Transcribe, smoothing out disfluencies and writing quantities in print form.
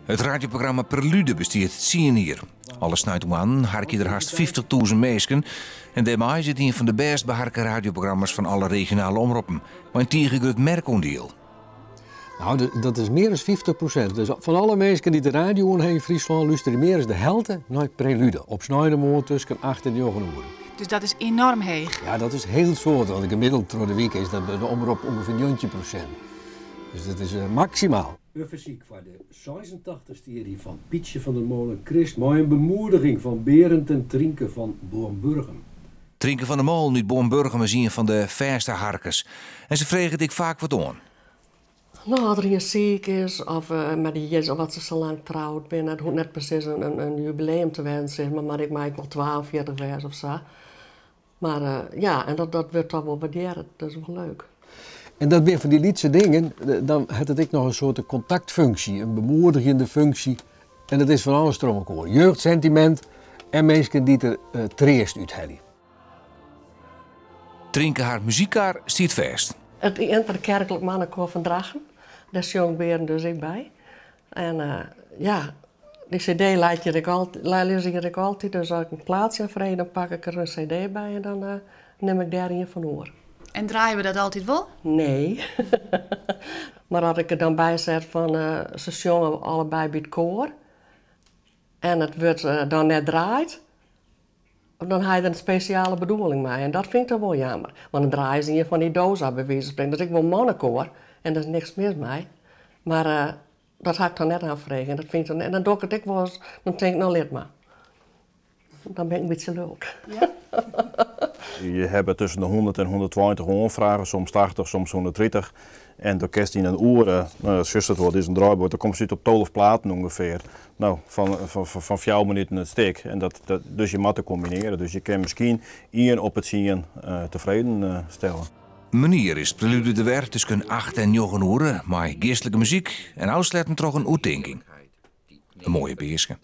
It radioprogramma Prelude bestiet 10 jier. Alle sneintemoarnen harkje der hast 50.000 minsken en dêrmei is it ien fan de bêst beharke radioprogramma's fan alle regionale omroppen, mei in tige grut merkoandiel. Nou, dat is mear as 50%. Dus fan alle minsken dy't de radio oan ha yn Fryslân, lústerje mear as de helte nei Prelude. Op sneintemoarn tusken 8 en 9 oere. Dus dat is enoarm heech. Ja, dat is hiel soad, want gemiddeld troch de wike is dat by de omrop ûngefear 19%. Dus dat is maksimaal. In fersyk foar de 86ste jierdei fan Pytsje van der Molen-Krist mei in bemoediging fan Berend en Trynke fan Boarnburgum. Trynke van der Molen út Boarnburgum is ien fan de fêste harkers en se freget ek faak wat oan. No, as der ien siik is of mei de jierren of as se sa lang troud binne, it hoecht net presys in jubileum te wêzen sis mar, mar ik mei ek wol 42 wêze of sa. Mar ja, en dat wurdt toch wol wurdearre, dat is wol leuk. En dat binne fan dy lytse dingen, dan hat it ek noch in soarte kontaktfunksje, in bemoedigjende funksje. En dat is fan alles troch elkoar. Jeugdsentimint en minsken dy't der treast út helje. Trynke har muzykkar stiet fêst. It Interkerkelijk Mannenkoor fan Drachten, dêr sjongt Berend dus ek by. En ja, dy cd leit hjir ek altyd, lizze hjir ek altyd, dus as ik in plaatsje oanfreegje, dan pak ik der in cd by en dan nim ik dêr ien fan oer. En draaie we dat altyd wol? Nee. Mar as ik der dan by set fan se sjonge allebei by it koar en it wurdt dan net draaid, dan ha je der in spesjale bedoeling mei en dat fyn ik dan wol jammer. Want dan draaie se ien fan dy Doza by wize fan sprekken. Dat is ek wol mannekoar en dêr is niks mis mei. Mar dat ha ik dan net oanfrege en dat fyn ik dan, en dan doch ik it ek wolris, dan tink ik no lit mar. Dan bin ik in bytsje lulk. Je hawwe tusken de 100 en 120 oanfragen, soms 80, soms 130. En dan kinst yn in oere, no dat sjochst it wol, dit is in draaiboek, dan komst út op 12 platen ûngefear. No, fan 4 minuten it stik. En dat, dus je moatte kombinearje. Dus je kinne miskien ien op 'e tsien tefreden stelle. Moarnier is Prelude der wer tusken 8 en 9 oere mei geastlike muzyk en ôfsletten troch in oertinking. In moaie Peaske.